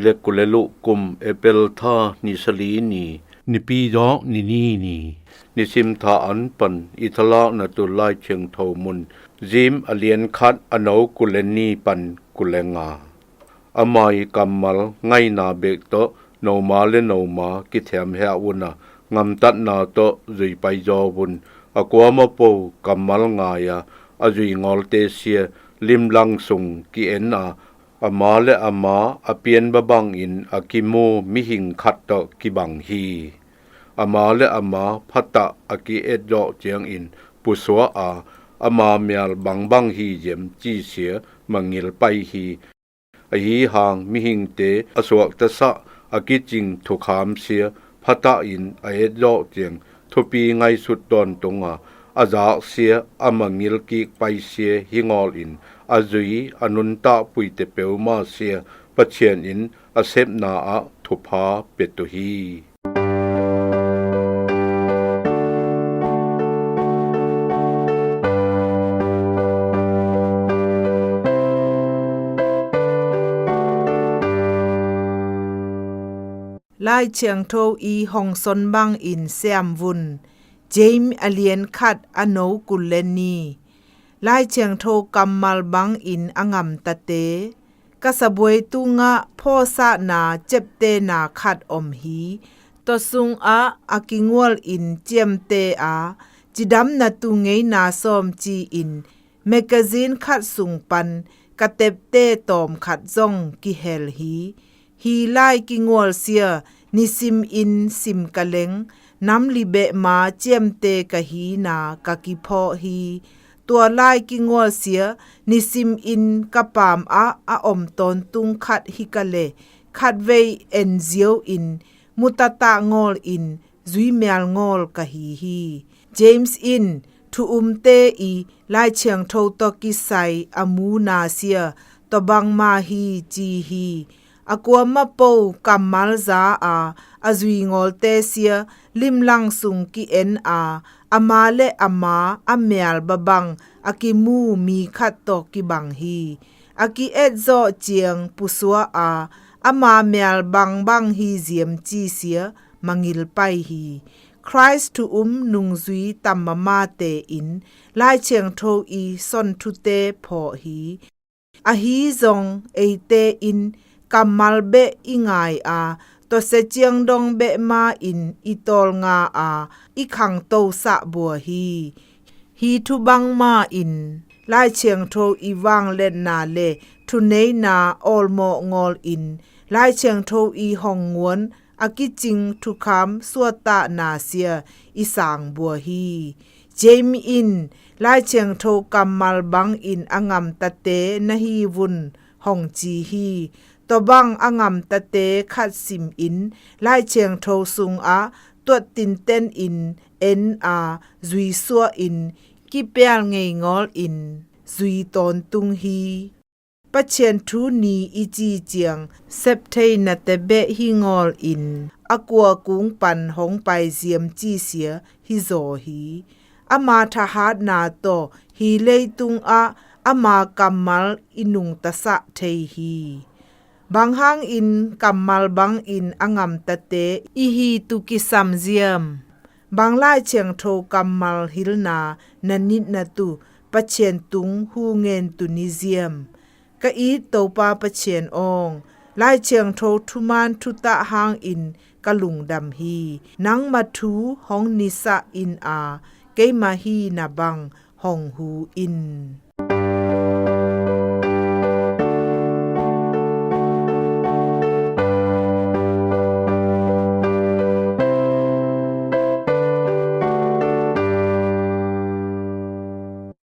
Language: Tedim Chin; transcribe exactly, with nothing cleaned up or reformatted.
le kul le luh kum April tha ni sali ni, Nipi zawk ni ni ni. Nisim tha an pan i thalakna tu Lai Thiangtho mun James a lian khat a no kul le ni pan kul le nga. Ama i kammal ngaina bek tawh noma le noma kithem heh un a, ngamtatna tawh zui pai zaw un. A kuama po kammal ngai a, a zui ngawlte sia limlang sung ki-en a, ama le ama a pianba bangin a kimu mihing khat tawh kibang hi. Ama le ama phatah a ki-et zawh ciangin pusuah a, ama mial bangbang hi ziam cisia mangil pai hi. Ahi hang mihingte a suaktasah a kicing thukham sia phatah in a et zawh ciang thupi ngaihsut tawntung a, a zak sia a mangil kik pai sia hi ngawl in a zui a nuntakpuite peuhmah sia Pathian in a sepna ah thupha pia uh hi. Lai Thiangtho i hong son bangin siam un. James a lian khat a no kul le ni. Lai Thiangtho kammal bangin a ngamtate. Ka sabuai tungah phawsahna ciaptehna khat om hi. Tua sungah a kingual in ciamteh a, cidamna tu ngeina sawm ci-in magazine khat sung pan ka tepteh tawm khat zong kihel hi. Hi lai kingual sia nisimin sim ka leng, nam li beh ma ciamteh ka hina ka kiphawk hi. Tua lai kingual sia nisimin ka paam ah a om tawntung khat hi ka le, khatvei en ziau in, mu taktak ngawl in, zui mial ngawl ka hi hi. James in thu umte i Lai Thiangtho tawh kisai a muna sia tua bangmah hi ci hi. A kuama po kammal za a, a zui ngawlte sia limlang sung ki-en a, ama le ama a mial babang a kimu mi khat tawh kibang hi. A ki-et zawh ciang pusuah a, ama mial bangbang hi ziam cisia mangil pai hi. Khrist thu um nungzui tam mamate in Lai Thiangtho i son thute phawk hi. Ahi zong eite in kammal beh i ngai a, tua sia ciang dong beh ma in i tawlnga a, i khangtosah bua hi. Hi thu bangmah in Lai Thiangtho i vangliatna le thuneina awlmawh ngawl in Lai Thiangtho i hong nguan a kicing thukham suahtahna sia i sang bua hi. James in Lai Thiangtho kammal bangin a ngamtate na hi un hong ci hi. Tua bang a ngamtate khat simin Lai Thiangtho sungah tuat tinten in en a, zui suah in kipial ngei ngawl in zui tawntung hi. Pathian thu ni i ci ciang sep thei nate beh hi ngawl in a kua kung pan hong pai ziam cisia hi zaw hi. Ama thahatna tawh hi leitung ah ama kammal i nungtasah thei hi. Bang hangin kammal bangin a ngamtate i hi tu kisam ziam? Bang Lai Thiangtho kammal hilna na nitna tu Pathian tung hu ngen tu ni ziam? Ka it Topa Pathian awng, Lai Thiangtho thuman thutah hangin ka lungdam hi. Nangma thu hong nisah in a, keima hina bang hong hu in.